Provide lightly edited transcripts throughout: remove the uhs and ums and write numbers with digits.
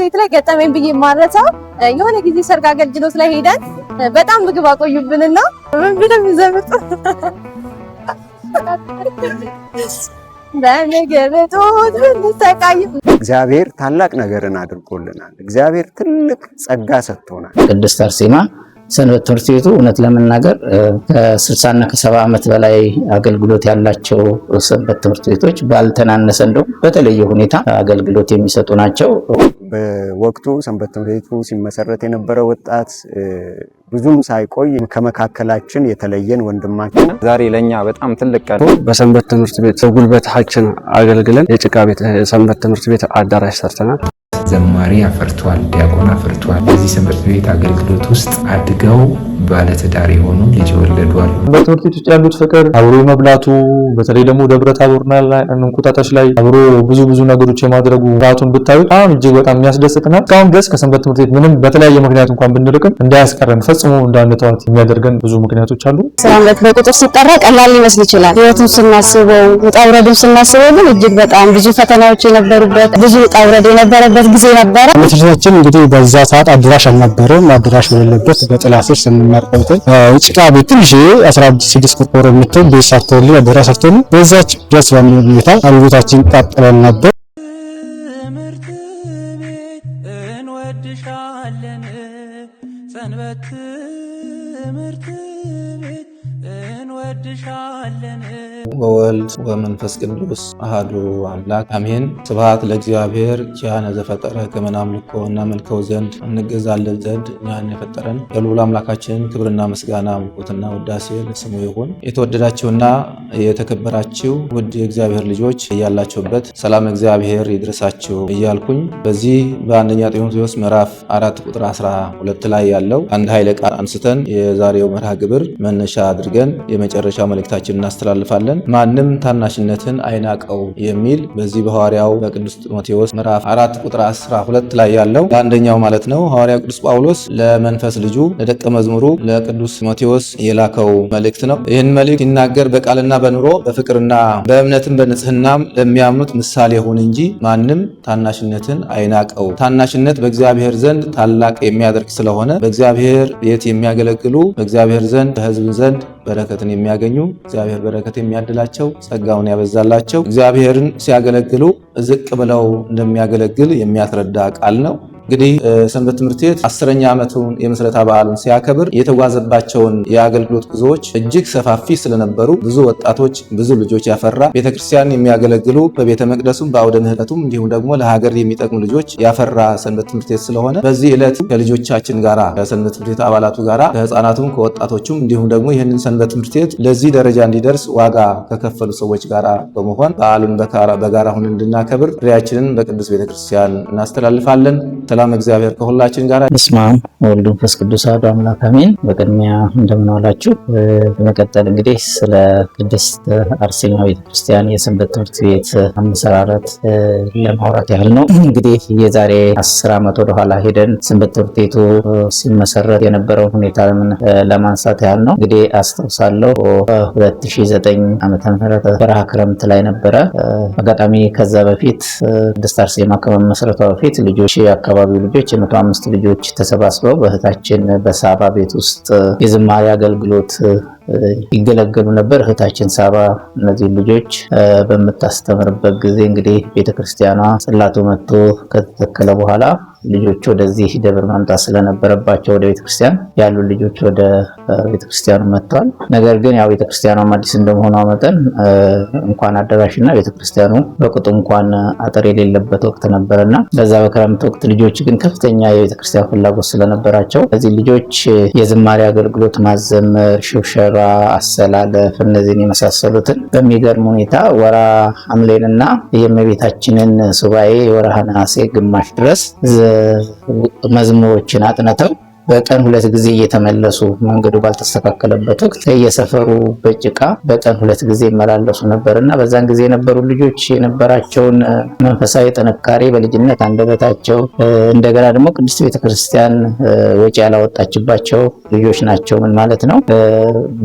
ቤት ላይ ገጠመኝ ብዬ ማረሳው የሆነ ጊዜ ሰርግ አገልግሎት ላይ ሄደን በጣም ምግብ አቆዩብንና ምን ብለው የሚዘምጡ በምግብ እጦት ብንሰቃይ እግዚአብሔር ታላቅ ነገርን አድርጎልናል። እግዚአብሔር ትልቅ ጸጋ ሰጥቶናል። ቅድስት አርሴማ ሰንበት ትምህርት ቤቱ እውነት ለመናገር ከ60 እና ከ70 ዓመት በላይ አገልግሎት ያላቸው ሰንበት ትምህርት ቤቶች ባልተናነሰ እንደው በተለየ ሁኔታ አገልግሎት የሚሰጡ ናቸው። በወቅቱ ሰንበት ትምህርት ቤቱ ሲመሰረት የነበረ ወጣት ብዙም ሳይቆይ ከመካከላችን የተለየን ወንድማችን ዛሬ ለኛ በጣም ትልቅ ቀን በሰንበት ትምህርት ቤት በጉልበታችን አገልግለን የጭቃ ቤት ሰንበት ትምህርት ቤት አዳራሽ ሰርተናል። ዘማሪ አፈርቷል፣ ዲያቆን አፈርቷል። በዚህ ሰንበት ቤት አገልግሎት ውስጥ አድገው ባለትዳር የሆኑ ልጅ የወለዱ አሉ። በትምህርት ቤት ውስጥ ያሉት ፍቅር አብሮ የመብላቱ በተለይ ደግሞ ደብረ ታቦርና ላይ እንቁጣጣሽ ላይ አብሮ ብዙ ብዙ ነገሮች የማድረጉ ራቱን ብታዩ በጣም እጅግ በጣም የሚያስደስት ነው። እስካሁን ድረስ ከሰንበት ትምህርት ቤት ምንም በተለያየ ምክንያት እንኳን ብንርቅም እንዳያስቀረን ፈጽሞ እንዳንተዋት የሚያደርገን ብዙ ምክንያቶች አሉ። ሰንበት በቁጥር ሲጠራ ቀላል ሊመስል ይችላል። ህይወቱን ስናስበው ውጣ ውረዱን ስናስበው ግን እጅግ በጣም ብዙ ፈተናዎች የነበሩበት ብዙ ውጣ ውረድ የነበረበት ጊዜ ነበረ። ትምህርታችን እንግዲህ በዛ ሰዓት አዳራሽ አልነበረም። አዳራሽ በሌለበት በጥላ ስር ስንማር ቆይተን ጭቃ ቤት ትንሽ 16 ቆርቆሮ የምትሆን ቤት ሰርተውልን አዳራሽ ሰርተውልን በዛች ደስ በሚል ሁኔታ አገልግሎታችን ቀጥለን ነበር። ትምህርት ቤት እንወድሻለን፣ ሰንበት ትምህርት ቤት እንወድሻለን። ወወልድ ወመንፈስ ቅዱስ አሐዱ አምላክ አሜን። ስብሐት ለእግዚአብሔር ኪያነ ዘፈጠረ ከመ ናምልኮ እናመልከው ዘንድ እንገዛለን ዘንድ እኛን የፈጠረን ለልዑል አምላካችን ክብርና ምስጋና አምልኮትና ውዳሴ ለስሙ ይሁን። የተወደዳችሁና የተከበራችሁ ውድ የእግዚአብሔር ልጆች እያላችሁበት ሰላም እግዚአብሔር ይድረሳችሁ እያልኩኝ በዚህ በአንደኛ ጢሞቴዎስ ምዕራፍ 4 ቁጥር 12 ላይ ያለው አንድ ኃይለ ቃል አንስተን የዛሬው መርሃ ግብር መነሻ አድርገን የመጨረሻው መልእክታችን እናስተላልፋለን። ማንም ታናሽነትን አይናቀው የሚል በዚህ በሐዋርያው በቅዱስ ጢሞቴዎስ ምዕራፍ 4 ቁጥር 12 ላይ ያለው ለአንደኛው ማለት ነው። ሐዋርያው ቅዱስ ጳውሎስ ለመንፈስ ልጁ ለደቀ መዝሙሩ ለቅዱስ ጢሞቴዎስ የላከው መልእክት ነው። ይህን መልእክት ሲናገር በቃልና በኑሮ በፍቅርና በእምነትም በንጽህናም ለሚያምኑት ምሳሌ ሁን እንጂ ማንም ታናሽነትን አይናቀው። ታናሽነት በእግዚአብሔር ዘንድ ታላቅ የሚያደርግ ስለሆነ በእግዚአብሔር ቤት የሚያገለግሉ በእግዚአብሔር ዘንድ በሕዝብ ዘንድ በረከትን የሚያገኙ እግዚአብሔር በረከት የሚያድላቸው ጸጋውን ያበዛላቸው እግዚአብሔርን ሲያገለግሉ ዝቅ ብለው እንደሚያገለግል የሚያስረዳ ቃል ነው። እንግዲህ ሰንበት ትምህርት ቤት 10ኛ ዓመቱን የምስረታ በዓሉን ሲያከብር የተጓዘባቸውን የአገልግሎት ጉዞዎች እጅግ ሰፋፊ ስለነበሩ ብዙ ወጣቶች፣ ብዙ ልጆች ያፈራ ቤተክርስቲያን የሚያገለግሉ በቤተ መቅደሱም በአውደ ምሕረቱም እንዲሁም ደግሞ ለሀገር የሚጠቅሙ ልጆች ያፈራ ሰንበት ትምህርት ቤት ስለሆነ በዚህ ዕለት ከልጆቻችን ጋራ ከሰንበት ትምህርት ቤት አባላቱ ጋራ ከህፃናቱም ከወጣቶቹም እንዲሁም ደግሞ ይህንን ሰንበት ትምህርት ቤት ለዚህ ደረጃ እንዲደርስ ዋጋ ከከፈሉ ሰዎች ጋራ በመሆን በዓሉን በጋራ ሁን እንድናከብር ጥሪያችንን በቅዱስ ቤተክርስቲያን እናስተላልፋለን። ሰላም እግዚአብሔር ከሁላችን ጋር። በስመ አብ ወወልድ ወመንፈስ ቅዱስ አሐዱ አምላክ አሜን። በቅድሚያ እንደምን ዋላችሁ። በመቀጠል እንግዲህ ስለ ቅድስት አርሴማ ቤተክርስቲያን የሰንበት ትምህርት ቤት አመሰራረት ለማውራት ያህል ነው። እንግዲህ የዛሬ 10 ዓመት ወደኋላ ሄደን ሰንበት ትምህርት ቤቱ ሲመሰረት የነበረውን ሁኔታ ለማንሳት ያህል ነው። እንግዲህ አስታውሳለሁ 2009 ዓመተ ምህረት በረሃ ክረምት ላይ ነበረ። አጋጣሚ ከዛ በፊት ቅድስት አርሴማ ከመመስረቷ በፊት ልጆች የአካባቢው ልጆች የ105 ልጆች ተሰባስበው በእህታችን በሳባ ቤት ውስጥ የዝማሬ አገልግሎት ይገለገሉ ነበር። እህታችን ሳባ እነዚህ ልጆች በምታስተምርበት ጊዜ እንግዲህ ቤተክርስቲያኗ ጽላቱ መጥቶ ከተተከለ በኋላ ልጆች ወደዚህ ደብር ማምጣት ስለነበረባቸው ወደ ቤተክርስቲያን ያሉ ልጆች ወደ ቤተክርስቲያኑ መጥተዋል። ነገር ግን ያው ቤተክርስቲያኗም አዲስ እንደመሆኗ መጠን እንኳን አዳራሽና ቤተክርስቲያኑ በቅጡ እንኳን አጥር የሌለበት ወቅት ነበርና በዛ በክረምት ወቅት ልጆች ግን ከፍተኛ የቤተክርስቲያን ፍላጎት ስለነበራቸው እነዚህ ልጆች የዝማሬ አገልግሎት ማዘመር፣ ሽብሸባ፣ አሰላለፍ እነዚህን የመሳሰሉትን በሚገርም ሁኔታ ወራ ሐምሌንና የእመቤታችንን ሱባኤ የወርሃ ነሐሴ ግማሽ ድረስ መዝሙሮችን አጥንተው በቀን 2 ጊዜ እየተመለሱ መንገዱ ባልተስተካከለበት ወቅት ከየሰፈሩ በጭቃ በቀን 2 ጊዜ ይመላለሱ ነበር እና በዛን ጊዜ የነበሩ ልጆች የነበራቸውን መንፈሳዊ ጥንካሬ በልጅነት አንደበታቸው እንደገና ደግሞ ቅድስት ቤተክርስቲያን ወጪ ያላወጣችባቸው ልጆች ናቸው። ምን ማለት ነው?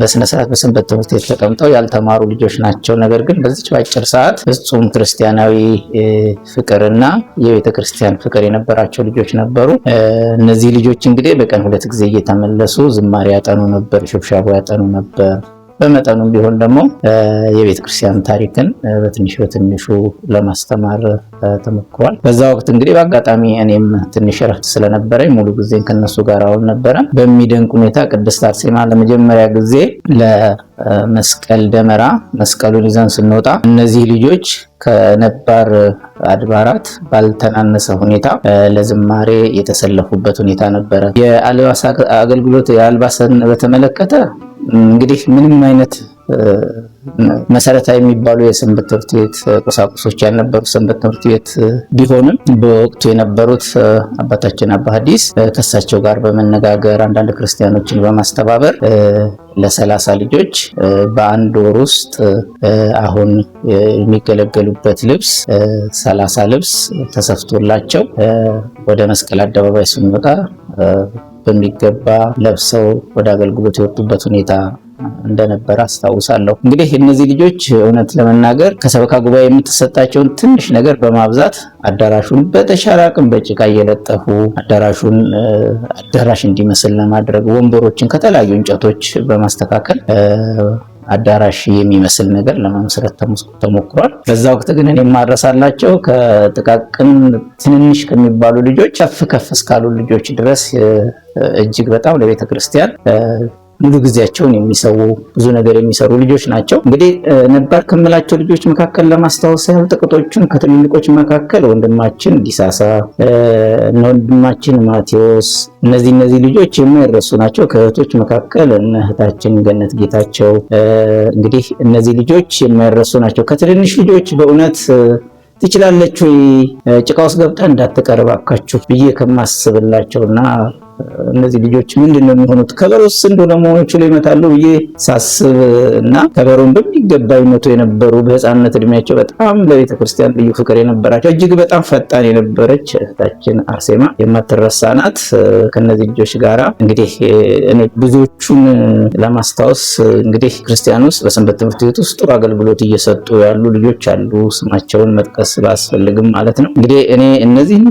በስነ ስርዓት በሰንበት ትምህርት ቤት ተቀምጠው ያልተማሩ ልጆች ናቸው። ነገር ግን በዚች ባጭር ሰዓት ፍጹም ክርስቲያናዊ ፍቅርና የቤተክርስቲያን ፍቅር የነበራቸው ልጆች ነበሩ። እነዚህ ልጆች እንግዲህ በቀን 2 ጊዜ እየተመለሱ ዝማሬ ያጠኑ ነበር፣ ሽብሻቦ ያጠኑ ነበር። በመጠኑም ቢሆን ደግሞ የቤተ ክርስቲያን ታሪክን በትንሽ በትንሹ ለማስተማር ተሞክሯል። በዛ ወቅት እንግዲህ በአጋጣሚ እኔም ትንሽ እረፍት ስለነበረኝ ሙሉ ጊዜን ከነሱ ጋር አውል ነበረ። በሚደንቅ ሁኔታ ቅድስት አርሴማ ለመጀመሪያ ጊዜ ለመስቀል ደመራ መስቀሉን ይዘን ስንወጣ እነዚህ ልጆች ከነባር አድባራት ባልተናነሰ ሁኔታ ለዝማሬ የተሰለፉበት ሁኔታ ነበረ። የአልባስ አገልግሎት የአልባስን በተመለከተ እንግዲህ ምንም አይነት መሰረታዊ የሚባሉ የሰንበት ትምህርት ቤት ቁሳቁሶች ያልነበሩ ሰንበት ትምህርት ቤት ቢሆንም በወቅቱ የነበሩት አባታችን አባ ሐዲስ ከሳቸው ጋር በመነጋገር አንዳንድ ክርስቲያኖችን በማስተባበር ለ30 ልጆች በአንድ ወር ውስጥ አሁን የሚገለገሉበት ልብስ 30 ልብስ ተሰፍቶላቸው ወደ መስቀል አደባባይ ስንወጣ በሚገባ ለብሰው ወደ አገልግሎት የወጡበት ሁኔታ እንደነበረ አስታውሳለሁ። እንግዲህ እነዚህ ልጆች እውነት ለመናገር ከሰበካ ጉባኤ የምትሰጣቸውን ትንሽ ነገር በማብዛት አዳራሹን በተሻለ አቅም በጭቃ እየለጠፉ አዳራሹን አዳራሽ እንዲመስል ለማድረግ ወንበሮችን ከተለያዩ እንጨቶች በማስተካከል አዳራሽ የሚመስል ነገር ለመመስረት ተሞክሯል። በዛ ወቅት ግን እኔ የማረሳላቸው ከጥቃቅን ትንንሽ ከሚባሉ ልጆች ከፍ ከፍ እስካሉ ልጆች ድረስ እጅግ በጣም ለቤተ ክርስቲያን ሙሉ ጊዜያቸውን የሚሰዉ ብዙ ነገር የሚሰሩ ልጆች ናቸው። እንግዲህ ነባር ከምላቸው ልጆች መካከል ለማስታወስ ያህል ጥቂቶቹን ከትልልቆች መካከል ወንድማችን ዲሳሳ፣ ወንድማችን ማቴዎስ፣ እነዚህ ልጆች የማይረሱ ናቸው። ከእህቶች መካከል እነ እህታችን ገነት ጌታቸው፣ እንግዲህ እነዚህ ልጆች የማይረሱ ናቸው። ከትንንሽ ልጆች በእውነት ትችላለች ወይ ጭቃ ውስጥ ገብታ እንዳትቀር እባካችሁ ብዬ ከማስብላቸውና እነዚህ ልጆች ምንድን ነው የሚሆኑት ከበሮስ እንደው ለመሆኑ ችሎ ይመታሉ ብዬ ሳስብ እና ከበሮን በሚገባ ይመቱ የነበሩ በህፃንነት እድሜያቸው በጣም ለቤተ ክርስቲያን ልዩ ፍቅር የነበራቸው እጅግ በጣም ፈጣን የነበረች እህታችን አርሴማ የማትረሳ ናት። ከነዚህ ልጆች ጋራ እንግዲህ እኔ ብዙዎቹን ለማስታወስ እንግዲህ ክርስቲያን ውስጥ በሰንበት ትምህርት ቤት ውስጥ ጥሩ አገልግሎት እየሰጡ ያሉ ልጆች አሉ። ስማቸውን መጥቀስ ባስፈልግም ማለት ነው። እንግዲህ እኔ እነዚህን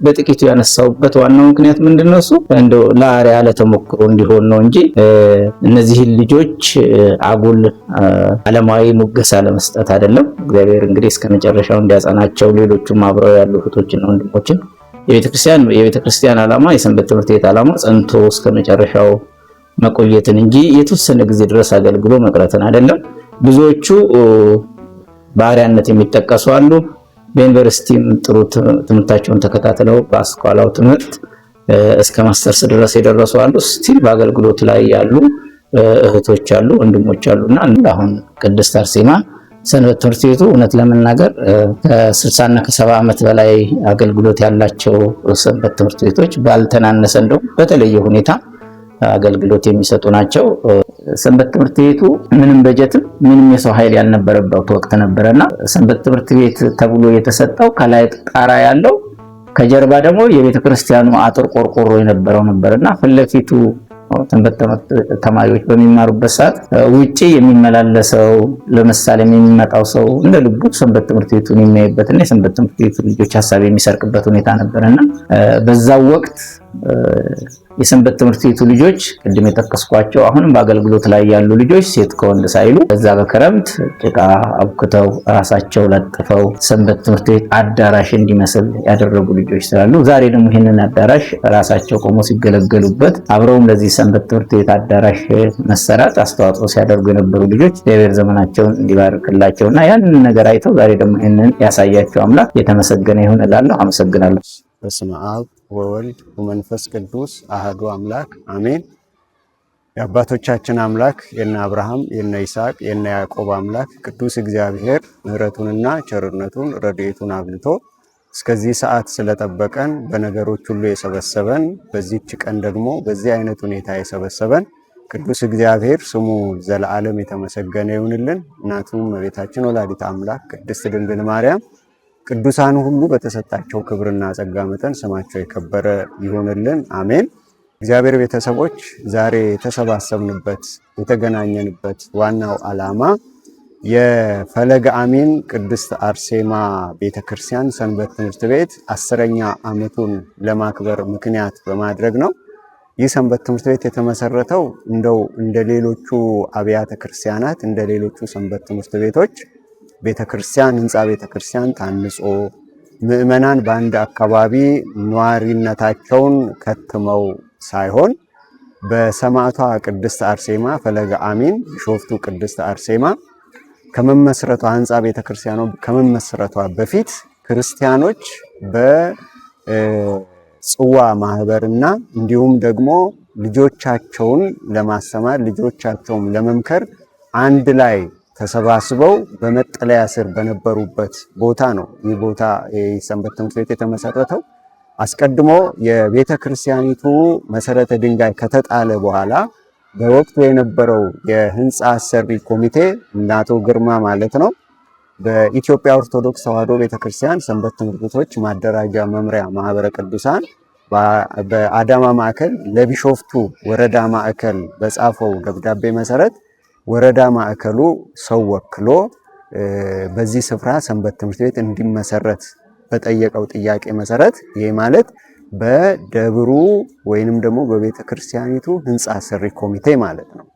በጥቂቱ ያነሳሁበት ዋናው ምክንያት ምንድነው እሱ እንደው ለአርአያ ለተሞክሮ እንዲሆን ነው እንጂ እነዚህን ልጆች አጉል ዓለማዊ ሙገሳ ለመስጠት አይደለም። እግዚአብሔር እንግዲህ እስከ መጨረሻው እንዲያጸናቸው ሌሎቹም አብረው ያሉ እህቶችና ወንድሞችን የቤተክርስቲያን ዓላማ የሰንበት ትምህርት ቤት ዓላማ ጸንቶ እስከ መጨረሻው መቆየትን እንጂ የተወሰነ ጊዜ ድረስ አገልግሎ መቅረትን አይደለም። ብዙዎቹ በአርአያነት የሚጠቀሱ አሉ። በዩኒቨርሲቲም ጥሩ ትምህርታቸውን ተከታትለው በአስኳላው ትምህርት እስከ ማስተርስ ድረስ የደረሱ አሉ። still በአገልግሎት ላይ ያሉ እህቶች አሉ፣ ወንድሞች አሉና አሁን ቅድስት አርሴማ ሰንበት ትምህርት ቤቱ እውነት ለመናገር ከ60 እና ከ70 ዓመት በላይ አገልግሎት ያላቸው ሰንበት ትምህርት ቤቶች ባልተናነሰ እንደው በተለየ ሁኔታ አገልግሎት የሚሰጡ ናቸው። ሰንበት ትምህርት ቤቱ ምንም በጀትም ምንም የሰው ኃይል ያልነበረበት ወቅት ነበረና ሰንበት ትምህርት ቤት ተብሎ የተሰጠው ከላይ ጣራ ያለው ከጀርባ ደግሞ የቤተ ክርስቲያኑ አጥር ቆርቆሮ የነበረው ነበርና ፊት ለፊቱ ሰንበት ተማሪዎች በሚማሩበት ሰዓት ውጪ የሚመላለሰው ለምሳሌ የሚመጣው ሰው እንደ ልቡ ሰንበት ትምህርት ቤቱን የሚያይበትና የሰንበት ትምህርት ቤቱ ልጆች ሀሳብ የሚሰርቅበት ሁኔታ ነበርና በዛው ወቅት የሰንበት ትምህርት ቤቱ ልጆች ቅድም የጠቀስኳቸው አሁንም በአገልግሎት ላይ ያሉ ልጆች ሴት ከወንድ ሳይሉ በዛ በክረምት ጭቃ አብክተው ራሳቸው ለጥፈው ሰንበት ትምህርት ቤት አዳራሽ እንዲመስል ያደረጉ ልጆች ስላሉ ዛሬ ደግሞ ይህንን አዳራሽ ራሳቸው ቆሞ ሲገለገሉበት አብረውም ለዚህ ሰንበት ትምህርት ቤት አዳራሽ መሰራት አስተዋጽኦ ሲያደርጉ የነበሩ ልጆች እግዚአብሔር ዘመናቸውን እንዲባርክላቸውና ያንን ነገር አይተው ዛሬ ደግሞ ይህንን ያሳያቸው አምላክ የተመሰገነ ይሁን እላለሁ። አመሰግናለሁ። በስመ አብ ወወልድ ወመንፈስ ቅዱስ አህዱ አምላክ አሜን። የአባቶቻችን አምላክ የነ አብርሃም የነ ይስሐቅ የነ ያዕቆብ አምላክ ቅዱስ እግዚአብሔር ምሕረቱንና ቸርነቱን ረድኤቱን አብዝቶ እስከዚህ ሰዓት ስለጠበቀን በነገሮች ሁሉ የሰበሰበን በዚህች ቀን ደግሞ በዚህ አይነት ሁኔታ የሰበሰበን ቅዱስ እግዚአብሔር ስሙ ዘለዓለም የተመሰገነ ይሁንልን። እናቱ እመቤታችን ወላዲተ አምላክ ቅድስት ድንግል ማርያም ቅዱሳን ሁሉ በተሰጣቸው ክብርና ጸጋ መጠን ስማቸው የከበረ ይሁንልን። አሜን። እግዚአብሔር ቤተሰቦች ዛሬ የተሰባሰብንበት የተገናኘንበት ዋናው ዓላማ የፈለገ አሚን ቅድስት አርሴማ ቤተክርስቲያን ሰንበት ትምህርት ቤት 10ኛ ዓመቱን ለማክበር ምክንያት በማድረግ ነው። ይህ ሰንበት ትምህርት ቤት የተመሰረተው እንደው እንደ ሌሎቹ አብያተ ክርስቲያናት እንደ ሌሎቹ ሰንበት ትምህርት ቤቶች ቤተክርስቲያን ህንፃ ቤተክርስቲያን ታንጾ ምዕመናን በአንድ አካባቢ ነዋሪነታቸውን ከትመው ሳይሆን በሰማዕቷ ቅድስት አርሴማ ፈለገ አሚን ቢሾፍቱ ቅድስት አርሴማ ከመመስረቷ ህንፃ ቤተክርስቲያኗ ከመመስረቷ በፊት ክርስቲያኖች በጽዋ ማህበርና እንዲሁም ደግሞ ልጆቻቸውን ለማስተማር ልጆቻቸውን ለመምከር አንድ ላይ ተሰባስበው በመጠለያ ስር በነበሩበት ቦታ ነው ይህ ቦታ የሰንበት ትምህርት ቤት የተመሰረተው። አስቀድሞ የቤተ ክርስቲያኒቱ መሰረተ ድንጋይ ከተጣለ በኋላ በወቅቱ የነበረው የህንፃ አሰሪ ኮሚቴ እነ አቶ ግርማ ማለት ነው፣ በኢትዮጵያ ኦርቶዶክስ ተዋሕዶ ቤተክርስቲያን ሰንበት ትምህርት ቤቶች ማደራጃ መምሪያ ማህበረ ቅዱሳን በአዳማ ማዕከል ለቢሾፍቱ ወረዳ ማዕከል በጻፈው ደብዳቤ መሰረት ወረዳ ማዕከሉ ሰው ወክሎ በዚህ ስፍራ ሰንበት ትምህርት ቤት እንዲመሰረት በጠየቀው ጥያቄ መሰረት፣ ይሄ ማለት በደብሩ ወይንም ደግሞ በቤተ ክርስቲያኒቱ ህንፃ አሰሪ ኮሚቴ ማለት ነው፣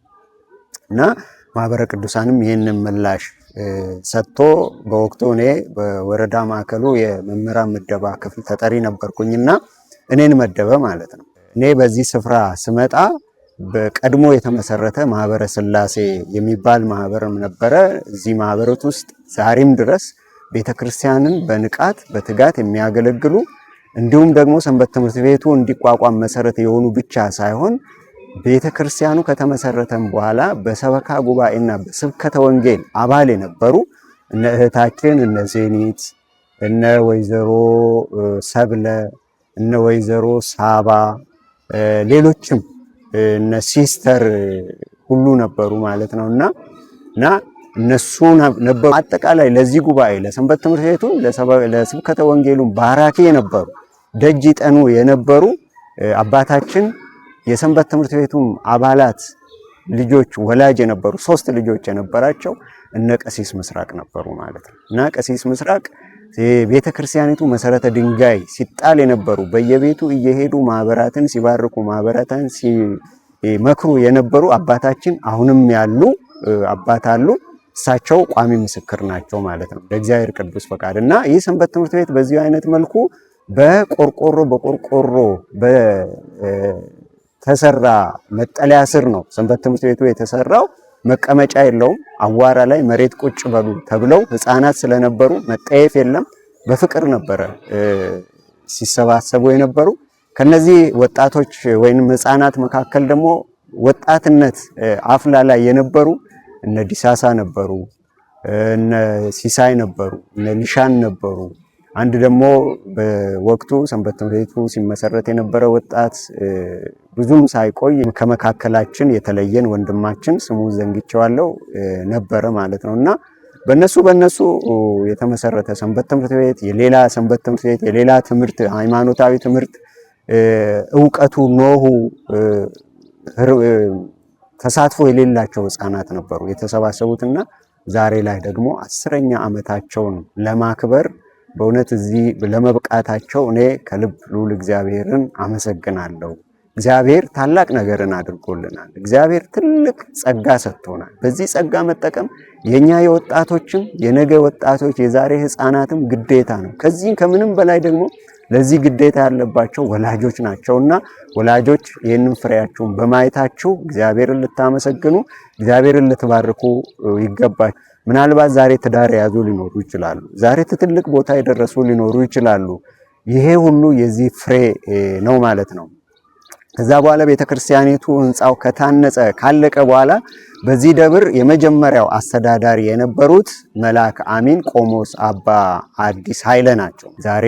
እና ማህበረ ቅዱሳንም ይህንን ምላሽ ሰጥቶ በወቅቱ እኔ በወረዳ ማዕከሉ የመምህራን ምደባ ክፍል ተጠሪ ነበርኩኝና እኔን መደበ ማለት ነው። እኔ በዚህ ስፍራ ስመጣ በቀድሞ የተመሰረተ ማህበረ ስላሴ የሚባል ማህበርም ነበረ። እዚህ ማህበረት ውስጥ ዛሬም ድረስ ቤተክርስቲያንን በንቃት በትጋት የሚያገለግሉ እንዲሁም ደግሞ ሰንበት ትምህርት ቤቱ እንዲቋቋም መሰረት የሆኑ ብቻ ሳይሆን ቤተክርስቲያኑ ከተመሰረተም በኋላ በሰበካ ጉባኤና በስብከተ ወንጌል አባል የነበሩ እነ እህታችን እነ ዜኒት፣ እነ ወይዘሮ ሰብለ፣ እነ ወይዘሮ ሳባ፣ ሌሎችም እነ ሲስተር ሁሉ ነበሩ ማለት ነው እና እነሱ ነበሩ። አጠቃላይ ለዚህ ጉባኤ ለሰንበት ትምህርት ቤቱ ለስብከተ ወንጌሉ ባራኪ የነበሩ ደጅ ይጠኑ የነበሩ አባታችን የሰንበት ትምህርት ቤቱም አባላት ልጆች ወላጅ የነበሩ 3 ልጆች የነበራቸው እነ ቀሲስ ምስራቅ ነበሩ ማለት ነው። እና ቀሲስ ምስራቅ ቤተ ክርስቲያኒቱ መሰረተ ድንጋይ ሲጣል የነበሩ በየቤቱ እየሄዱ ማህበራትን ሲባርኩ ማህበራትን ሲመክሩ የነበሩ አባታችን አሁንም ያሉ አባት አሉ። እሳቸው ቋሚ ምስክር ናቸው ማለት ነው ለእግዚአብሔር ቅዱስ ፈቃድ። እና ይህ ሰንበት ትምህርት ቤት በዚህ አይነት መልኩ በቆርቆሮ በቆርቆሮ በተሰራ መጠለያ ስር ነው ሰንበት ትምህርት ቤቱ የተሰራው። መቀመጫ የለውም። አዋራ ላይ መሬት ቁጭ በሉ ተብለው ህፃናት ስለነበሩ መጠየፍ የለም። በፍቅር ነበረ ሲሰባሰቡ የነበሩ። ከነዚህ ወጣቶች ወይንም ህፃናት መካከል ደግሞ ወጣትነት አፍላ ላይ የነበሩ እነ ዲሳሳ ነበሩ፣ እነ ሲሳይ ነበሩ፣ እነ ሊሻን ነበሩ። አንድ ደግሞ በወቅቱ ሰንበት ትምህርት ቤቱ ሲመሰረት የነበረ ወጣት ብዙም ሳይቆይ ከመካከላችን የተለየን ወንድማችን ስሙ ዘንግቼዋለሁ ነበረ ማለት ነው። እና በነሱ የተመሰረተ ሰንበት ትምህርት ቤት የሌላ ሰንበት ትምህርት ቤት የሌላ ትምህርት ሃይማኖታዊ ትምህርት እውቀቱ ኖሁ ተሳትፎ የሌላቸው ህፃናት ነበሩ የተሰባሰቡትና ዛሬ ላይ ደግሞ 10ኛ ዓመታቸውን ለማክበር በእውነት እዚህ ለመብቃታቸው እኔ ከልብ ልዑል እግዚአብሔርን አመሰግናለሁ። እግዚአብሔር ታላቅ ነገርን አድርጎልናል። እግዚአብሔር ትልቅ ጸጋ ሰጥቶናል። በዚህ ጸጋ መጠቀም የኛ የወጣቶችም የነገ ወጣቶች የዛሬ ህፃናትም ግዴታ ነው። ከዚህ ከምንም በላይ ደግሞ ለዚህ ግዴታ ያለባቸው ወላጆች ናቸውና ወላጆች ይህንን ፍሬያችሁን በማየታችሁ እግዚአብሔርን ልታመሰግኑ እግዚአብሔርን ልትባርኩ ይገባል። ምናልባት ዛሬ ትዳር የያዙ ሊኖሩ ይችላሉ። ዛሬ ትልቅ ቦታ የደረሱ ሊኖሩ ይችላሉ። ይሄ ሁሉ የዚህ ፍሬ ነው ማለት ነው። ከዛ በኋላ ቤተክርስቲያኒቱ ህንፃው ከታነጸ ካለቀ በኋላ በዚህ ደብር የመጀመሪያው አስተዳዳሪ የነበሩት መልአከ አሚን ቆሞስ አባ አዲስ ኃይለ ናቸው። ዛሬ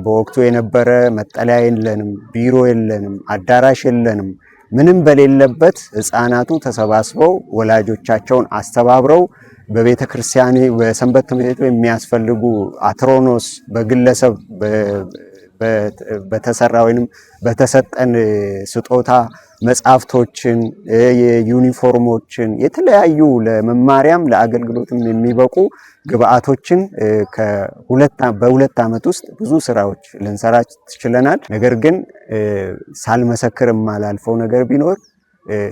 በወቅቱ የነበረ መጠለያ የለንም፣ ቢሮ የለንም፣ አዳራሽ የለንም። ምንም በሌለበት ህፃናቱ ተሰባስበው ወላጆቻቸውን አስተባብረው በቤተ ክርስቲያን በሰንበት ትምህርት ቤቱ የሚያስፈልጉ አትሮኖስ በግለሰብ በተሰራ ወይንም በተሰጠን ስጦታ መጽሐፍቶችን፣ የዩኒፎርሞችን፣ የተለያዩ ለመማሪያም ለአገልግሎትም የሚበቁ ግብአቶችን በ2 ዓመት ውስጥ ብዙ ስራዎች ልንሰራ ችለናል። ነገር ግን ሳልመሰክር የማላልፈው ነገር ቢኖር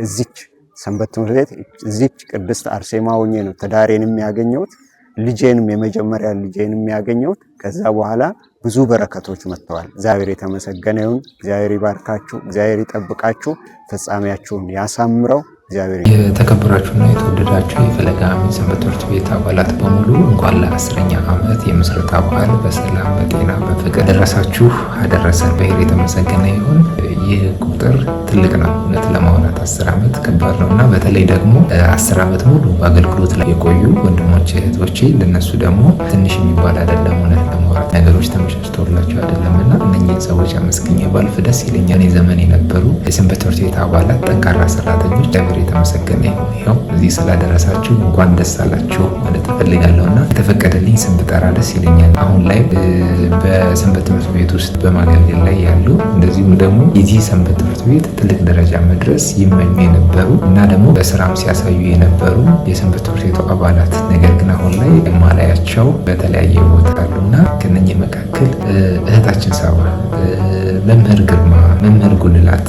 እዚች ሰንበት ትምህርት ቤት እዚች ቅድስት አርሴማ ሆኜ ነው ትዳሬንም ያገኘሁት፣ ልጄንም የመጀመሪያ ልጄንም ያገኘሁት። ከዛ በኋላ ብዙ በረከቶች መጥተዋል። እግዚአብሔር የተመሰገነ ይሁን። እግዚአብሔር ይባርካችሁ፣ እግዚአብሔር ይጠብቃችሁ፣ ፍጻሜያችሁን ያሳምረው። እግዚአብሔር የተከበራችሁና የተወደዳችሁ የፈለገ አሚን ሰንበት ትምህርት ቤት አባላት በሙሉ እንኳን ለ10ኛ ዓመት የምስረታ በዓል በሰላም በጤና በፍቅር ደረሳችሁ አደረሰን። እግዚአብሔር የተመሰገነ ይሁን። ይህ ቁጥር ትልቅ ነው። እውነት ለማውራት 10 ዓመት ከባድ ነው እና በተለይ ደግሞ 10 ዓመት ሙሉ በአገልግሎት ላይ የቆዩ ወንድሞቼ እህቶቼ፣ ለነሱ ደግሞ ትንሽ የሚባል አይደለም። እውነት ለማውራት ነገሮች ተመቻችተውላቸው አይደለም እና እነኝህን ሰዎች አመስግኜ ባልፍ ደስ ይለኛል። የዘመን የነበሩ የሰንበት ትምህርት ቤት አባላት ጠንካራ ሰራተኞች፣ እግዚአብሔር የተመሰገነ ይሁን። ይኸው እዚህ ስላደረሳችሁ እንኳን ደስ አላችሁ ማለት እፈልጋለሁ እና የተፈቀደልኝ ስም ብጠራ ደስ ይለኛል። አሁን ላይ በሰንበት ትምህርት ቤት ውስጥ በማገልገል ላይ ያሉ እንደዚሁም ደግሞ የዚህ ሰንበት ትምህርት ቤት ትልቅ ደረጃ መድረስ ይመኙ የነበሩ እና ደግሞ በስራም ሲያሳዩ የነበሩ የሰንበት ትምህርት ቤቱ አባላት ነገር ግን አሁን ላይ የማላያቸው በተለያየ ቦታ አሉና ከነኚህ መካከል እህታችን ሳባ፣ መምህር ግርማ፣ መምህር ጉልላት።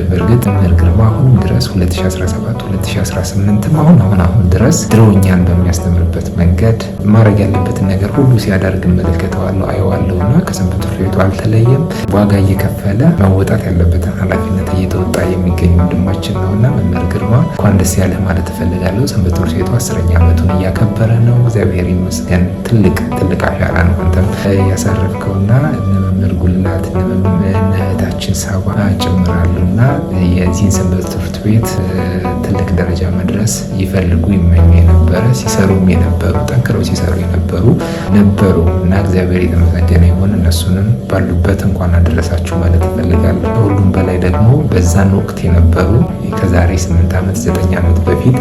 በእርግጥ መምህር ግርማ አሁንም ድረስ 2017 2018 አሁን አሁን አሁን ድረስ ድሮ እኛን በሚያስተምርበት መንገድ ማድረግ ያለበትን ነገር ሁሉ ሲያደርግ እመለከተዋለሁ፣ አየዋለሁ እና ከሰንበት ትምህርት ቤቱ አልተለየም። ዋጋ እየከፈለ መወጣት ያለበትን ኃላፊነት እየተወጣ የሚገኝ ወንድማችን ነው እና መምህር ግርማ እንኳን ደስ ያለህ ማለት እፈልጋለሁ። ሰንበት ትምህርት ቤቱ 10ኛ ዓመቱን እያከበረ ነው። እግዚአብሔር ይመስገን። ትልቅ ትልቅ አሻራ ነው አንተም ያሳረፍከውና እነ መምህር ጉልላት እነ እህታችን ሳባ ጭምራሉ እና የዚህን ሰንበት ትምህርት ቤት ትልቅ ደረጃ መድረስ ይፈልጉ ይመኙ የነበረ ሲሰሩም የነበሩ ጠንክረው ሲሰሩ የነበሩ ነበሩ እና እግዚአብሔር የተመሰገነ ይሁን። እነሱንም ባሉበት እንኳን አደረሳችሁ ማለት እፈልጋለሁ። ከሁሉም በላይ ደግሞ በዛን ወቅት የነበሩ ከዛሬ 8 ዓመት 9 ዓመት በፊት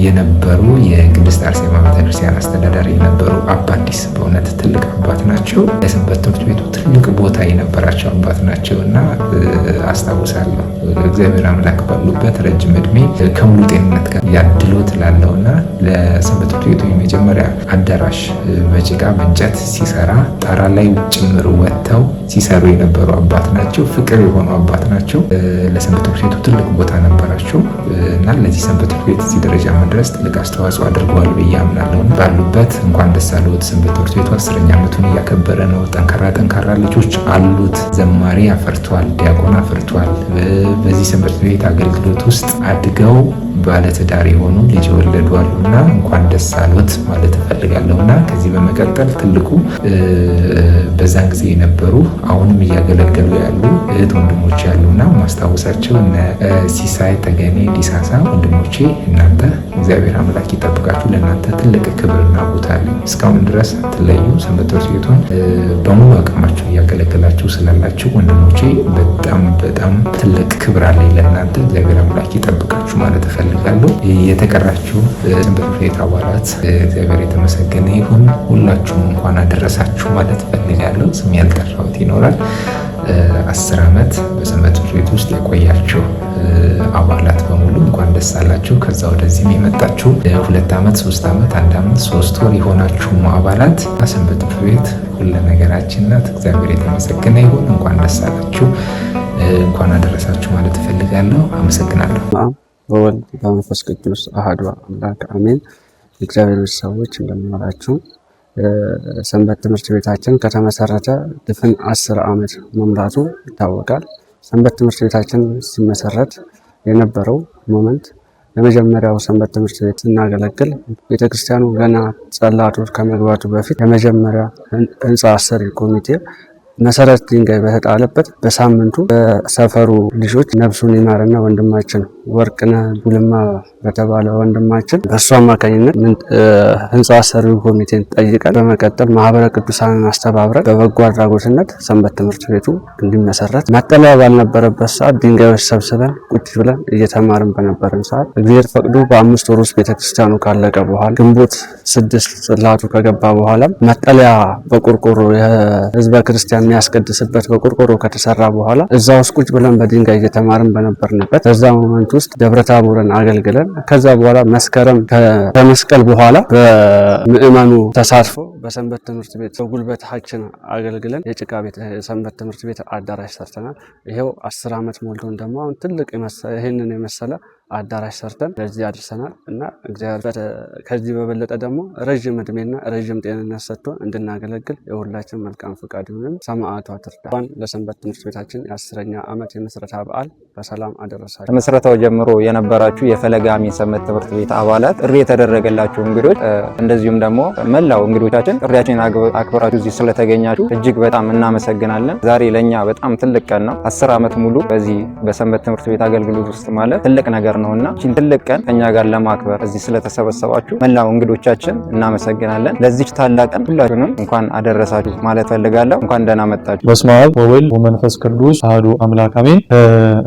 የነበሩ የቅድስት አርሴማ ቤተክርስቲያን አስተዳዳሪ የነበሩ አባ አዲስ በእውነት ትልቅ አባት ናቸው። ለሰንበት ትምህርት ቤቱ ትልቅ ቦታ የነበራቸው አባት ናቸው እና አስታውሳለሁ። እግዚአብሔር አምላክ ባሉበት ረጅም እድሜ ከሙሉ ጤንነት ጋር ያድሎት ላለውና ለሰንበት ትምህርት ቤቱ የመጀመሪያ አዳራሽ በጭቃ በእንጨት ሲሰራ ጣራ ላይ ጭምር ወጥተው ሲሰሩ የነበሩ አባት ናቸው። ፍቅር የሆኑ አባት ናቸው። ለሰንበት ትምህርት ቤቱ ትልቅ ቦታ ነበራቸው እና ለዚህ ሰንበት ትምህርት ቤት እዚህ ደረጃ መድረስ ትልቅ አስተዋጽኦ አድርገዋል ብዬ አምናለሁ። ባሉበት እንኳን ደስ አለዎት። ሰንበት ትምህርት ቤቱ 10ኛ ዓመቱን እያከበረ ነው። ጠንካራ ጠንካራ ልጆች አሉት። ዘማሪ አፈርቷል፣ ዲያቆን አፈርቷል። በዚህ ሰንበት ቤት አገልግሎት ውስጥ አድገው ባለትዳር የሆኑ ልጅ የወለዱ አሉና እንኳን ደስ አሎት ማለት እፈልጋለሁና ከዚህ በመቀጠል ትልቁ በዛን ጊዜ የነበሩ አሁንም እያገለገሉ ያሉ እህት ወንድሞች ያሉና ማስታወሳቸው እነ ሲሳይ ተገኔ ዲሳሳ ወንድሞቼ፣ እናንተ እግዚአብሔር አምላክ ይጠብቃችሁ። ለእናንተ ትልቅ ክብርና ቦታ አለኝ። እስካሁን ድረስ አትለዩ። ሰንበት ትምህርት ቤቱን በሙሉ አቅማችሁ እያገለገላችሁ ስላላችሁ ወንድሞቼ በጣም በጣም ትልቅ ክብር አለኝ ለእናንተ። እግዚአብሔር አምላክ ይጠብቃችሁ ማለት እፈልጋለሁ። የተቀራችሁ ሰንበት ትምህርት ቤት አባላት እግዚአብሔር የተመሰገነ ይሁን። ሁላችሁም እንኳን አደረሳችሁ ማለት እፈልጋለሁ። ስም ያልጠራሁት ይኖራል። 10 ዓመት በሰንበት ትምህርት ቤት ውስጥ የቆያችሁ አባላት በሙሉ እንኳን ደስ አላችሁ። ከዛ ወደዚህም የመጣችሁ 2 ዓመት፣ 3 ዓመት፣ 1 ዓመት፣ 3 ወር የሆናችሁ አባላት ሰንበት ትምህርት ቤት ሁለ ነገራችን ናት። እግዚአብሔር የተመሰገነ ይሁን። እንኳን ደስ አላችሁ፣ እንኳን አደረሳችሁ ማለት እፈልጋለሁ። አመሰግናለሁ። በወልድ በመንፈስ ቅዱስ አሐዱ አምላክ አሜን። እግዚአብሔር ሰዎች እንደምንላችሁ ሰንበት ትምህርት ቤታችን ከተመሰረተ ድፍን 10 ዓመት መሙላቱ ይታወቃል። ሰንበት ትምህርት ቤታችን ሲመሰረት የነበረው moment የመጀመሪያው ሰንበት ትምህርት ቤት ስናገለግል ቤተክርስቲያኑ ገና ጽላቱ ከመግባቱ በፊት የመጀመሪያ ህንፃ አሰሪ ኮሚቴ መሰረት ድንጋይ በተጣለበት በሳምንቱ በሰፈሩ ልጆች ነፍሱን ይማርና ወንድማችን ወርቅነህ ጉልማ በተባለ ወንድማችን በእሱ አማካኝነት ህንፃ አሰሪው ኮሚቴን ጠይቀን በመቀጠል ማህበረ ቅዱሳንን አስተባብረን በበጎ አድራጎትነት ሰንበት ትምህርት ቤቱ እንዲመሰረት መጠለያ ባልነበረበት ሰዓት ድንጋዮች ሰብስበን ቁጭ ብለን እየተማርን በነበረን ሰዓት እግዚአብሔር ፈቅዶ በ5 ወር ውስጥ ቤተክርስቲያኑ ካለቀ በኋላ ግንቦት 6 ጽላቱ ከገባ በኋላ መጠለያ በቆርቆሮ የህዝበ ክርስቲያን የሚያስቀድስበት በቆርቆሮ ከተሰራ በኋላ እዛ ውስጥ ቁጭ ብለን በድንጋይ እየተማርን በነበርንበት በዛ moment ውስጥ ደብረታቦርን አገልግለን ከዛ በኋላ መስከረም ከመስቀል በኋላ በምዕመኑ ተሳትፎ በሰንበት ትምህርት ቤት በጉልበታችን አገልግለን የጭቃ ቤት ሰንበት ትምህርት ቤት አዳራሽ ሰርተናል። ይሄው 10 ዓመት ሞልቶን ደግሞ አሁን ትልቅ ይህንን የመሰለ አዳራሽ ሰርተን ለዚህ አድርሰናል እና እግዚአብሔር ከዚህ በበለጠ ደግሞ ረዥም እድሜና ረዥም ጤንነት ሰጥቶ እንድናገለግል የሁላችን መልካም ፈቃድ ይሁንን። ሰማዕቷ ትርዳ። እንኳን ለሰንበት ትምህርት ቤታችን የ10ኛ ዓመት የምስረታ በዓል በሰላም አደረሳችሁ። ከምስረታው ጀምሮ የነበራችሁ የፈለገ አሚን ሰንበት ትምህርት ቤት አባላት፣ ጥሪ የተደረገላችሁ እንግዶች፣ እንደዚሁም ደግሞ መላው እንግዶቻችን ጥሪያችንን አክብራችሁ እዚህ ስለተገኛችሁ እጅግ በጣም እናመሰግናለን። ዛሬ ለእኛ በጣም ትልቅ ቀን ነው። 10 ዓመት ሙሉ በዚህ በሰንበት ትምህርት ቤት አገልግሎት ውስጥ ማለት ትልቅ ነገር ነውና ይህችን ትልቅ ቀን ከኛ ጋር ለማክበር እዚህ ስለተሰበሰባችሁ መላው እንግዶቻችን እናመሰግናለን። ለዚች ታላቅ ቀን ሁላችሁንም እንኳን አደረሳችሁ ማለት ፈልጋለሁ። እንኳን ደህና መጣችሁ። በስመ አብ ወወልድ ወመንፈስ ቅዱስ አሐዱ አምላክ አሜን።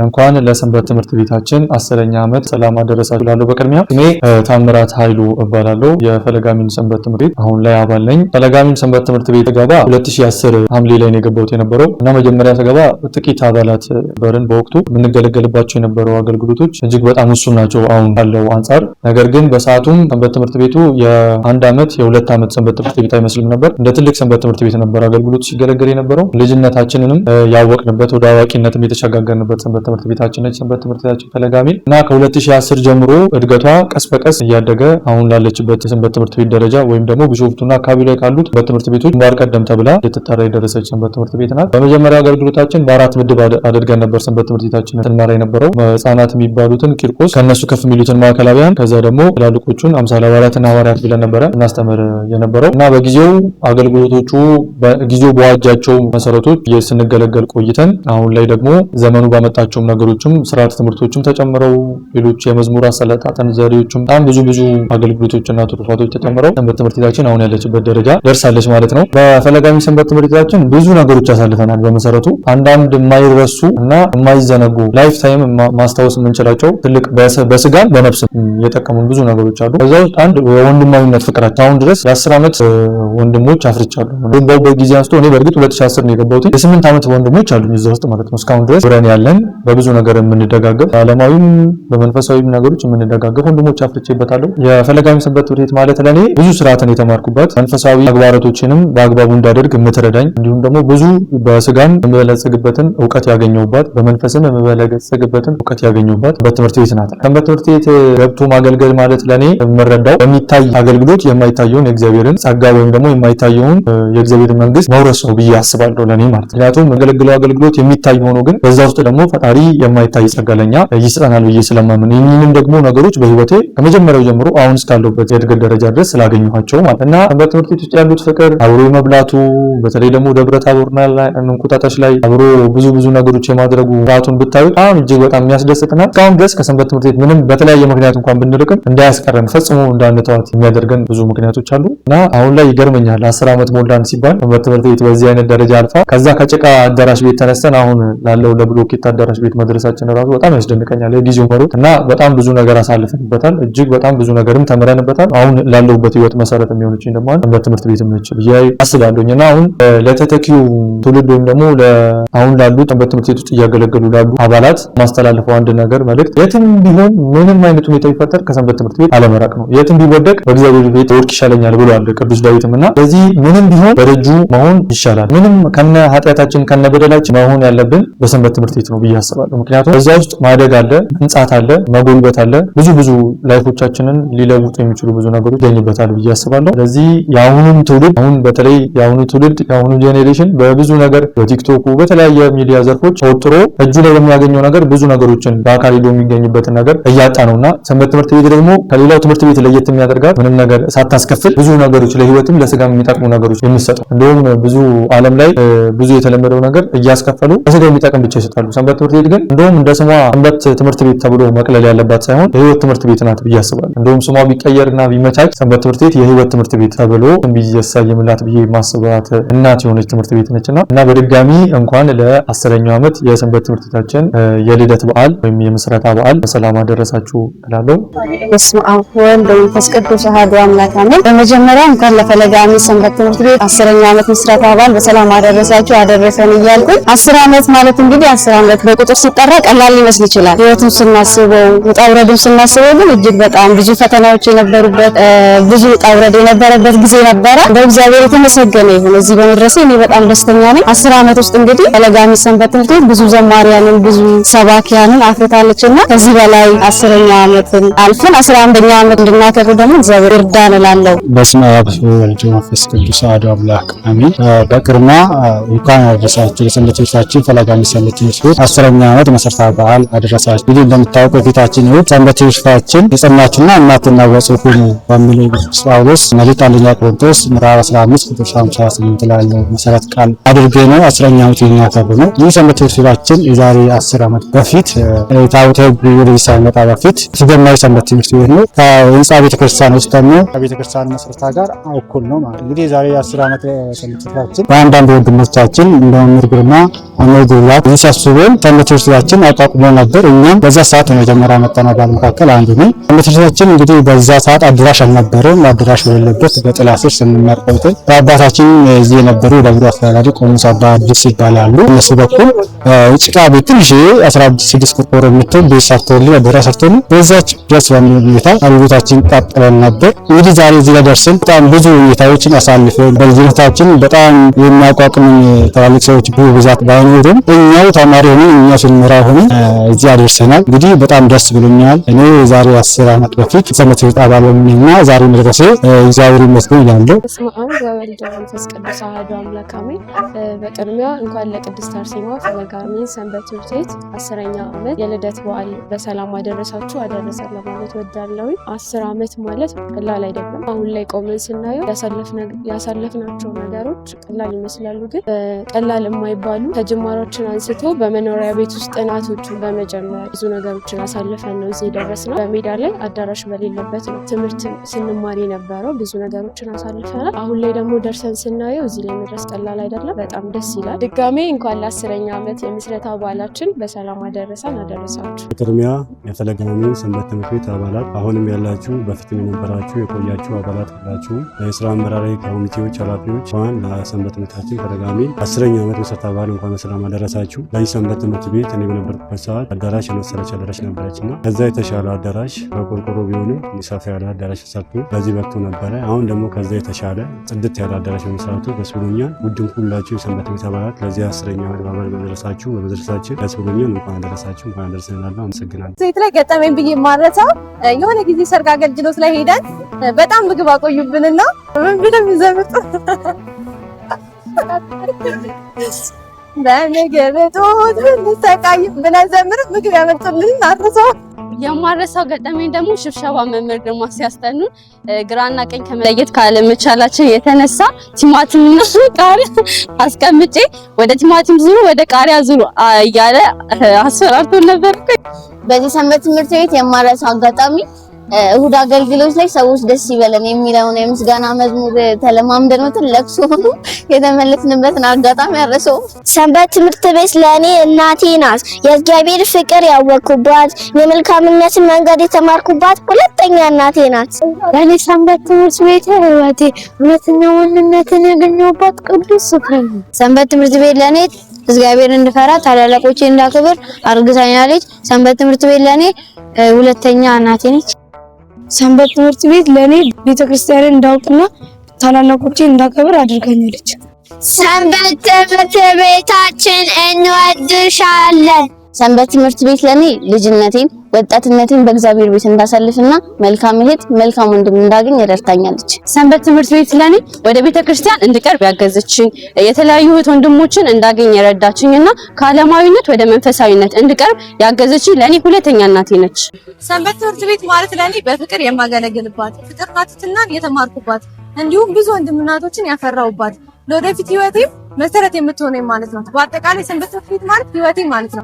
እንኳን ለሰንበት ትምህርት ቤታችን 10ኛ ዓመት ሰላም አደረሳችሁ እላለሁ። በቅድሚያ ስሜ ታምራት ኃይሉ እባላለሁ። የፈለገ አሚን ሰንበት ትምህርት ቤት አሁን ላይ አባል ነኝ። ፈለገ አሚን ሰንበት ትምህርት ቤት ስገባ 2010 ሐምሌ ላይ ነው የገባሁት የነበረው እና መጀመሪያ ስገባ ጥቂት አባላት ነበርን። በወቅቱ የምንገለገልባቸው የነበረው አገልግሎቶች እጅግ በጣም ውሱን ናቸው አሁን ካለው አንጻር። ነገር ግን በሰዓቱም ሰንበት ትምህርት ቤቱ የአንድ ዓመት የ2 ዓመት ሰንበት ትምህርት ቤት አይመስልም ነበር። እንደ ትልቅ ሰንበት ትምህርት ቤት ነበር አገልግሎቱ ሲገለገል የነበረው። ልጅነታችንንም ያወቅንበት ወደ አዋቂነትም የተሸጋገርንበት ሰንበት ትምህርት ቤታችን ነች። ሰንበት ትምህርት ቤታችን ፈለገ አሚን እና ከ2010 ጀምሮ እድገቷ ቀስ በቀስ እያደገ አሁን ላለችበት የሰንበት ትምህርት ቤት ደረጃ ወይም ደግሞ ቢሾፍቱና አካባቢ ላይ ካሉት ሰንበት ትምህርት ቤቶች ግንባር ቀደም ተብላ ልትጠራ የደረሰች ሰንበት ትምህርት ቤት ናት። በመጀመሪያ አገልግሎታችን በአራት ምድብ አድርገን ነበር ሰንበት ትምህርት ቤታችን ስንመራ የነበረው። ህጻናት የሚባሉትን ቂርቆስ፣ ከነሱ ከፍ የሚሉትን ማዕከላዊያን፣ ከዛ ደግሞ ትላልቆቹን አምሳለ ሐዋርያትና ሐዋርያት ብለን ነበረ እናስተምር የነበረው እና በጊዜው አገልግሎቶቹ በጊዜው በዋጃቸው መሰረቶች ስንገለገል ቆይተን አሁን ላይ ደግሞ ዘመኑ ባመጣቸውም ነገሮችም ስርዓተ ትምህርቶችም ተጨምረው ሌሎች የመዝሙር አሰለጣጠን ዘዴዎችም በጣም ብዙ ብዙ አገልግሎቶችና ትሩፋቶች ተጨምረው ሰንበት ትምህርት ቤታችን አሁን ያለችበት ደረጃ ደርሳለች ማለት ነው። በፈለገ አሚን ሰንበት ትምህርት ቤታችን ብዙ ነገሮች አሳልፈናል። በመሰረቱ አንዳንድ የማይረሱ እና የማይዘነጉ life time ማስታወስ የምንችላቸው ትልቅ በስጋም በነፍስም የጠቀሙን ብዙ ነገሮች አሉ። ከዛ ውስጥ አንድ የወንድማዊነት ፍቅራችን አሁን ድረስ የ10 ዓመት ወንድሞች አፍርቻለሁ። ገባሁበት ጊዜ አንስቶ እኔ በእርግጥ 2010 ነው የገባሁት። የ8 ዓመት ወንድሞች አሉ እዛ ውስጥ ማለት ነው። እስካሁን ድረስ አብረን ያለን በብዙ ነገር የምንደጋገፍ በዓለማዊም በመንፈሳዊም ነገሮች የምንደጋገፍ ወንድሞች አፍርቼበታለሁ። የፈለገ አሚን ሰንበት ትምህርት ቤት ማለት ለእኔ ብዙ ስርዓትን የተማርኩበት፣ መንፈሳዊ ተግባራቶችንም በአግባቡ እንዳደርግ የምትረዳኝ፣ እንዲሁም ደግሞ ብዙ በስጋም የምበለጽግበትን እውቀት ያገኘሁባት በመንፈስም የምበለጽግበትን እውቀት ያገኘሁባት በትምህርት ቤት ናት። ሰንበት ትምህርት ቤት ገብቶ ማገልገል ማለት ለእኔ የምረዳው በሚታይ አገልግሎት የማይታየውን የእግዚአብሔርን ጸጋ ወይም ደግሞ የማይታየውን የእግዚአብሔርን መንግስት መውረስ ነው ብዬ አስባለሁ ለእኔ ማለት። ምክንያቱም የማገለግለው አገልግሎት የሚታይ ሆኖ ግን በዛ ውስጥ ደግሞ ፈጣሪ የማይታይ ጸጋ ለኛ ይሰጠናል ብዬ ስለማምን ይህንንም ደግሞ ነገሮች በህይወቴ ከመጀመሪያው ጀምሮ አሁን እስካለሁበት የእድገት ደረጃ ድረስ ስላገኘኋቸው ማለት እና በትምህርት ቤት ውስጥ ያሉት ፍቅር፣ አብሮ የመብላቱ፣ በተለይ ደግሞ ደብረ ታቦርና እንቁጣጣሽ ላይ አብሮ ብዙ ብዙ ነገሮች የማድረጉ ስርዓቱን ብታዩት በጣም እጅግ በጣም የሚያስደስት ነው። እስካሁን ድረስ ከሰንበት ትምህርት ቤት ምንም በተለያየ ምክንያት እንኳን ብንርቅም እንዳያስቀረን ፈጽሞ እንዳንተዋት የሚያደርገን ብዙ ምክንያቶች አሉ እና አሁን ላይ ይገርመኛል 10 ዓመት ሞላን ሲባል ሰንበት ትምህርት ቤት በዚህ አይነት ደረጃ አልፋ ከዛ ከጭቃ አዳራሽ ቤት ተነስተን አሁን ላለው ለብሎኬት አዳራሽ ቤት መድረሳችን ራሱ በጣም ያስደንቀኛል። የጊዜው መሮጥ እና በጣም ብዙ ነገር አሳልፈንበታል። እጅግ በጣም ብዙ ነገርም ተምረንበታል። አሁን ላለሁበት ህይወት መሰረት የሚሆነችኝ ደግሞ ሰንበት ትምህርት ቤት ነች ብዬ አስባለሁኝ እና አሁን ለተተኪው ትውልድ ወይም ደግሞ አሁን ላሉ ሰንበት ትምህርት ቤት ውስጥ እያገለገሉ ላሉ አባላት ማስተላልፈው አንድ ነገር መልእክት የትም ቢሆን ምንም አይነት ሁኔታ ቢፈጠር ከሰንበት ትምህርት ቤት አለመራቅ ነው። የትም ቢወደቅ በእግዚአብሔር ቤት ወድቅ ይሻለኛል ብሏል ቅዱስ ዳዊትም እና በዚህ ምንም ቢሆን በደጁ መሆን ይሻላል። ምንም ከነ ኃጢአታችን ከነ በደላችን መሆን ያለብን በሰንበት ትምህርት ቤት ነው ብዬ አስባለሁ። ምክንያቱም በዛ ውስጥ ማደግ አለ፣ መንጻት አለ፣ መጎልበት አለ፣ ብዙ ብዙ life ኦቻችንን ሊለውጡ የሚችሉ ብዙ ነገሮች ይገኙበታል ብዬ አስባለሁ። ስለዚህ የአሁኑም ትውልድ አሁን በተለይ የአሁኑ ትውልድ የአሁኑ generation በብዙ ነገር በቲክቶኩ በተለያየ ሚዲያ ዘርፎች ተወጥሮ እጁ ላይ በሚያገኘው ነገር ብዙ ነገሮችን በአካል ሄዶ የሚገኝበት የምናገኝበትን ነገር እያጣ ነውና ሰንበት ትምህርት ቤት ደግሞ ከሌላው ትምህርት ቤት ለየት የሚያደርጋት ምንም ነገር ሳታስከፍል ብዙ ነገሮች ለህይወትም ለስጋም የሚጠቅሙ ነገሮች የሚሰጡ፣ እንደውም ብዙ ዓለም ላይ ብዙ የተለመደው ነገር እያስከፈሉ ለስጋ የሚጠቅም ብቻ ይሰጣሉ። ሰንበት ትምህርት ቤት ግን እንደውም እንደ ስሟ ሰንበት ትምህርት ቤት ተብሎ መቅለል ያለባት ሳይሆን የህይወት ትምህርት ቤት ናት ብዬ አስባለሁ። እንደውም ስሟ ቢቀየርና ቢመቻች ሰንበት ትምህርት ቤት የህይወት ትምህርት ቤት ተብሎ ቢሰየምላት ብዬ ማስባት እናት የሆነች ትምህርት ቤት ነችና እና በድጋሚ እንኳን ለ10ኛው ዓመት የሰንበት ትምህርት ቤታችን የልደት በዓል ወይም የምስረታ በዓል በሰላም አደረሳችሁ እላለሁ። በስመ አብ ወወልድ ወመንፈስ ቅዱስ አሐዱ አምላክ አሜን። በመጀመሪያ እንኳን ለፈለገ አሚን ሰንበት ትምህርት ቤት 10ኛ ዓመት ምስረታ በዓል በሰላም አደረሳችሁ አደረሰን እያልኩኝ፣ 10 ዓመት ማለት እንግዲህ 10 ዓመት በቁጥር ሲጠራ ቀላል ሊመስል ይችላል። ህይወቱን ስናስበው፣ ውጣ ውረዱን ስናስበው ግን እጅግ በጣም ብዙ ፈተናዎች የነበሩበት፣ ብዙ ውጣ ውረድ የነበረበት ጊዜ ነበረ። እንደው እግዚአብሔር የተመሰገነ ይሁን፣ እዚህ በመድረሴ እኔ በጣም ደስተኛ ነኝ። 10 ዓመት ውስጥ እንግዲህ ፈለገ አሚን ሰንበት ትምህርት ቤት ብዙ ዘማሪያንን፣ ብዙ ሰባኪያንን አፍርታለችና ከዚህ በላይ 10ኛ ዓመትን አልፈን 11ኛ ዓመት እንድናከብር ደግሞ እግዚአብሔር ይርዳን እላለሁ። በስመ አብ ወወልድ ወመንፈስ ቅዱስ አሐዱ አምላክ አሜን። በቅድሚያ እንኳን አደረሳችሁ ለሰንበት ትምህርታችን ፈለገ አሚን ሰንበት ትምህርት ቤት 10ኛ ዓመት መሰረታ በዓል አደረሳችሁ። እንግዲህ እንደምታውቀው የፊታችን እሑድ ሰንበት ትምህርታችን የጸናችሁና የማትናወጹ ሁኑ በሚለው ቅዱስ ጳውሎስ መልእክት አንደኛ ቆሮንቶስ ምዕራፍ 15 ቁጥር 58 ላይ ያለው መሰረት ቃል አድርጌ ነው 10ኛ ዓመት የሚያከብር ነው። ይህ ሰንበት ትምህርት ቤታችን የዛሬ 10 ዓመት በፊት ታቦተ ሕጉ ወደዚህ ሳይመጣ በፊት የተጀመረ ሰንበት ትምህርት ቤት ነው። ከህንፃ ቤተክርስቲያን ውስጥ ደግሞ ከቤተክርስቲያን መስረታ ጋር እኩል ነው ማለት። እንግዲህ የዛሬ 10 ዓመት ሰንበት ትምህርት ቤታችን በአንዳንድ ወንድሞቻችን እንደ መምህር ግርማ፣ መምህር ጉላት ሲያስቡን ሰንበት ትምህርት ቤታችን አቋቁሞ ነበር። እኛም በዛ ሰዓት የመጀመሪያ መጣን አባል መካከል አንዱ ነኝ። ሰንበት ትምህርት ቤታችን እንግዲህ በዛ ሰዓት አዳራሽ አልነበረም። አዳራሽ በሌለበት በጥላ ስር ስንማር ቆይተን በአባታችን እዚህ የነበሩ የደብሩ አስተዳዳሪ ቆሞስ አባ አዲስ ይባላሉ። እነሱ በኩል ጭቃ ቤት ትንሽ 16 ቆርቆሮ የምትሆን ቤት ሰርተውልን፣ አዳራሽ ሰርተውልን በዛች ደስ በሚል ሁኔታ አገልግሎታችን ቀጥለን ነበር። እንግዲህ ዛሬ እዚህ ላይ ደርሰን በጣም ብዙ ሁኔታዎችን አሳልፈን በልጅነታችን በጣም የሚያቋቁሙን ትላልቅ ሰዎች ብዙ ብዛት ባይኖሩም እኛው ተማሪ ሆነን እኛው ስንመራ ሆነን እዚህ አደርሰናል። እንግዲህ በጣም ደስ ብሎኛል። እኔ የዛሬ 10 ዓመት በፊት ሰንበት ትምህርት አባል በመሆኔና ዛሬ መድረሴ እግዚአብሔር ይመስገን እላለሁ። በስመ አብ ወወልድ ወመንፈስ ቅዱስ አሐዱ አምላክ አሜን። በቅድሚያ እንኳን ለቅድስት አርሴማ ፈለገ አሚን ሰንበት ትምህርት ቤት 10ኛ ዓመት የልደት በዓል በሰላም አደረሳችሁ አደረሰን ለማለት እወዳለሁ። 10 ዓመት ማለት ቀላል አይደለም። አሁን ላይ ቆመን ስናየው ያሳለፍናቸው ነገሮች ቀላል ይመስላሉ፣ ግን ቀላል የማይባሉ ከጅማሮችን አንስቶ በመኖሪያ ቤት ውስጥ ጥናቶችን በመጀመር ብዙ ነገሮችን አሳልፈን ነው እዚህ የደረስነው። በሜዳ ላይ አዳራሽ በሌለበት ነው ትምህርት ስንማር የነበረው። ብዙ ነገሮችን አሳልፈናል። አሁን ላይ ደግሞ ደርሰን ስናየው እዚህ ላይ መድረስ ቀላል አይደለም። በጣም ደስ ይላል። ድጋሜ እንኳን ለ10ኛ ዓመት የምስረታ በዓላችን በሰላም አደረሰን አደረሳችሁ። በቅድሚያ የፈለገ አሚን ሰንበት ትምህርት ቤት አባላት፣ አሁንም ያላችሁ፣ በፊትም የነበራችሁ የቆያችሁ አባላት ሁላችሁም፣ የስራ አመራሪ ኮሚቴዎች፣ ኃላፊዎች፣ እንኳን ለሰንበት ትምህርታችን ፈለገ አሚን 10ኛ ዓመት ምስረታ በዓል እንኳን በሰላም አደረሳችሁ። ለዚህ ሰንበት ትምህርት ቤት እኔ በነበርኩበት ሰዓት አዳራሽ የመሰለች አዳራሽ ነበረች እና ከዛ የተሻለ አዳራሽ በቆርቆሮ ቢሆንም ሰፋ ያለ አዳራሽ ተሰርቶ በዚህ በቅቶ ነበረ። አሁን ደግሞ ከዛ የተሻለ ጽድት ያለ አዳራሽ በመስራቱ ደስ ብሎኛል። ውድም ሁላችሁ የሰንበት ቤት አባላት ለዚህ 10ኛ ዓመት በዓል በመድረሳችሁ በመድረሳችን ደስ ብሎኛል። እንኳን አደረሳችሁ፣ እንኳን አደረሰን እላለሁ። አመሰግናለሁ። ሴት ላይ ገጠመኝ ብዬ ማረሳው የሆነ ጊዜ ሰርግ አገልግሎት ላይ ሄደን በጣም ምግብ አቆዩብንና ምን ብለን ዘምጡ በምግብ እጦት ብንሰቃይ ብለን ዘምር ምግብ ያመጡልን አርሰው። የማረሳው ገጠመኝ ደግሞ ሽብሸባ መምህር ግርማ ሲያስጠኑን ግራና ቀኝ ከመለየት ካለመቻላችን የተነሳ ቲማቲምና ቃሪያ አስቀምጬ ወደ ቲማቲም ዙሩ፣ ወደ ቃሪያ ዙሩ እያለ አስፈራርቶን ነበር። በዚህ ሰንበት ትምህርት ቤት የማረሳው አጋጣሚ እሁድ አገልግሎት ላይ ሰዎች ደስ ይበለን የሚለውን የምስጋና መዝሙር ተለማምደን ወጥተን ለቅሶ ሆኖ የተመለስንበትን አጋጣሚ አረሰው። ሰንበት ትምህርት ቤት ለእኔ እናቴ ናት። የእግዚአብሔር ፍቅር ያወቅኩባት፣ የመልካምነትን መንገድ የተማርኩባት ሁለተኛ እናቴ ናት። ለእኔ ሰንበት ትምህርት ቤት ህይወቴ እውነተኛ ማንነትን ያገኘሁባት ቅዱስ ስፍራ ነው። ሰንበት ትምህርት ቤት ለእኔ እግዚአብሔር እንድፈራ፣ ታላላቆቼ እንዳከብር አርግታኛለች። ሰንበት ትምህርት ቤት ለእኔ ሁለተኛ እናቴ ነች። ሰንበት ትምህርት ቤት ለእኔ ቤተክርስቲያንን እንዳውቅና ታላላቆቼ እንዳከብር አድርጋኛለች። ሰንበት ትምህርት ቤታችን እንወድሻለን። ሰንበት ትምህርት ቤት ለኔ ልጅነቴን ወጣትነቴን በእግዚአብሔር ቤት እንዳሳልፍና መልካም እህት መልካም ወንድም እንዳገኝ ረድታኛለች። ሰንበት ትምህርት ቤት ለኔ ወደ ቤተ ክርስቲያን እንድቀርብ ያገዘችኝ፣ የተለያዩ እህት ወንድሞችን እንዳገኝ የረዳችኝ እና ከዓለማዊነት ወደ መንፈሳዊነት እንድቀርብ ያገዘችኝ ለኔ ሁለተኛ እናቴ ነች። ሰንበት ትምህርት ቤት ማለት ለኔ በፍቅር የማገለግልባት፣ ፍቅርና ትህትናን የተማርኩባት፣ እንዲሁም ብዙ ወንድምናቶችን ያፈራሁባት፣ ለወደፊት ህይወቴም መሰረት የምትሆነኝ ማለት ነው። በአጠቃላይ ሰንበት ትምህርት ቤት ማለት ህይወቴ ማለት ነው።